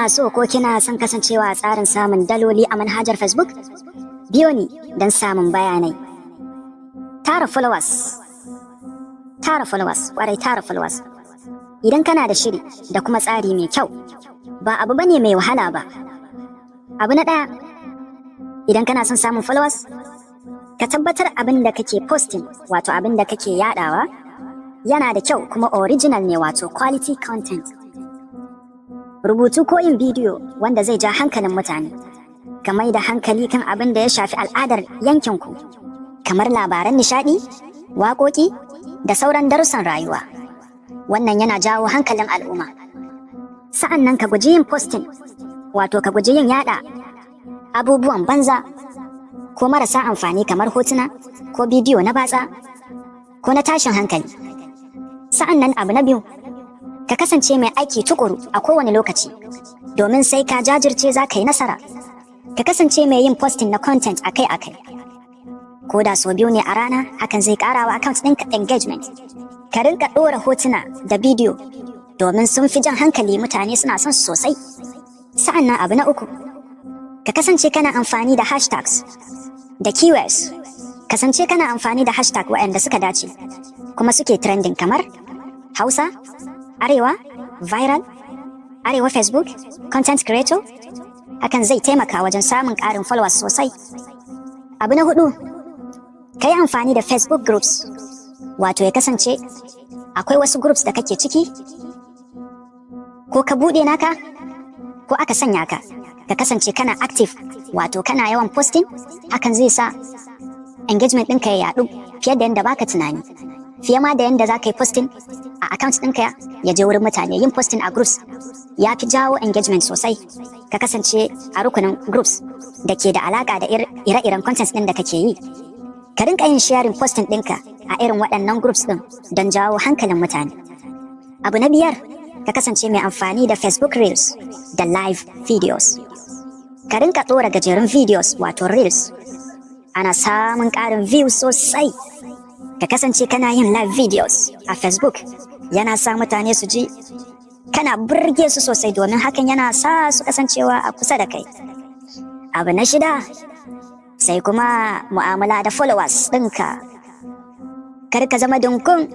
Kana so ko kina son kasancewa a tsarin samun daloli a manhajar Facebook? Biyo ni don samun bayanai. Tara followers. Tara followers, kwarai, tara followers. Idan kana da shiri da kuma tsari mai kyau, ba abu bane mai wahala ba. Abu na ɗaya, idan kana son samun followers, ka tabbatar abin da kake posting, wato abin da kake yadawa, yana da kyau kuma original ne, wato quality content. Rubutu ko yin bidiyo wanda zai ja hankalin mutane. Ka mai da hankali kan abin da ya shafi al'adar yankinku, kamar labaran nishadi, waƙoƙi da sauran darussan rayuwa. Wannan yana jawo hankalin al'umma. Sa'an nan ka guji yin posting, wato ka guji yin yada abubuwan banza ko marasa amfani, kamar hotuna ko bidiyo na batsa ko na tashin hankali. Sa'an nan abu na biyu, ka kasance mai aiki tukuru a kowane lokaci, domin sai ka jajirce za ka yi nasara. Ka kasance mai yin posting na content akai-akai. Ko da sau biyu ne a rana, hakan zai ƙara wa account ɗinka engagement. Ka rinka ɗora hotuna da bidiyo domin sun fi jan hankali, mutane suna son su sosai. Sa'an nan abu na uku, ka kasance kana amfani da hashtags da keywords. Kasance kana amfani da hashtag waɗanda suka dace kuma suke trending, kamar Hausa, Arewa, viral, Arewa Facebook, content creator. Hakan zai taimaka wajen samun ƙarin followers sosai. Abu na hudu, ka yi amfani da Facebook groups, wato ya kasance akwai wasu groups da kake ciki, ko ka buɗe naka, ko aka sanya ka. Ka kasance kana active, wato kana yawan posting. Hakan zai sa engagement ɗinka ya yaɗu fiye da yadda baka tunani, fiye ma da yadda za ka yi posting a account ɗinka ya je wurin mutane. Yin posting a groups ya fi jawo engagement sosai. Ka kasance a rukunin groups da ke da alaka da ire-iren content ɗin da kake yi. Ka rinka yin sharing posting ɗinka a irin waɗannan groups ɗin don jawo hankalin mutane. Abu na biyar, ka kasance mai amfani da Facebook Reels da live videos. Ka rinka ɗora gajerun videos, wato Reels. Ana samun ƙarin views sosai. Ka kasance kana yin live videos a Facebook, yana sa mutane su ji kana burge su sosai, domin hakan yana sa su kasancewa a kusa da kai. Abu na shida, sai kuma mu'amala da followers ɗinka. Kar ka zama dunkun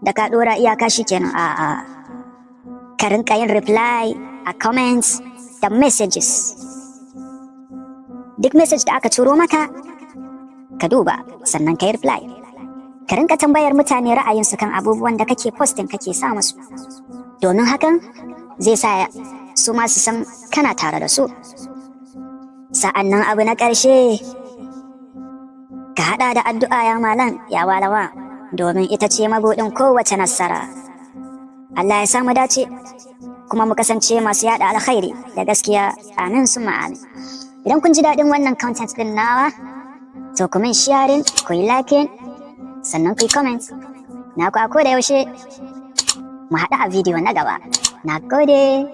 da ka ɗora iyaka shi kenan, a'a. Ka rinka yin reply a comments da messages. Duk message da aka turo maka, ka duba sannan ka yi reply. Ka rinka tambayar mutane ra'ayinsu kan abubuwan da kake posting, kake sa musu, domin hakan zai sa su ma su san kana tare da su. Sa'an nan abu na ƙarshe, ka haɗa da addu'a, ya malam, ya walawa, domin ita ce mabuɗin kowace nasara. Allah ya samu dace kuma mu kasance masu yada alkhairi da gaskiya. Amin summa amin. Idan kun ji daɗin wannan content ɗin nawa, to ku min sharing, ku yi liking, sannan ku yi comment. Na ku a koda yaushe. Mu haɗu a video na gaba. Na gode.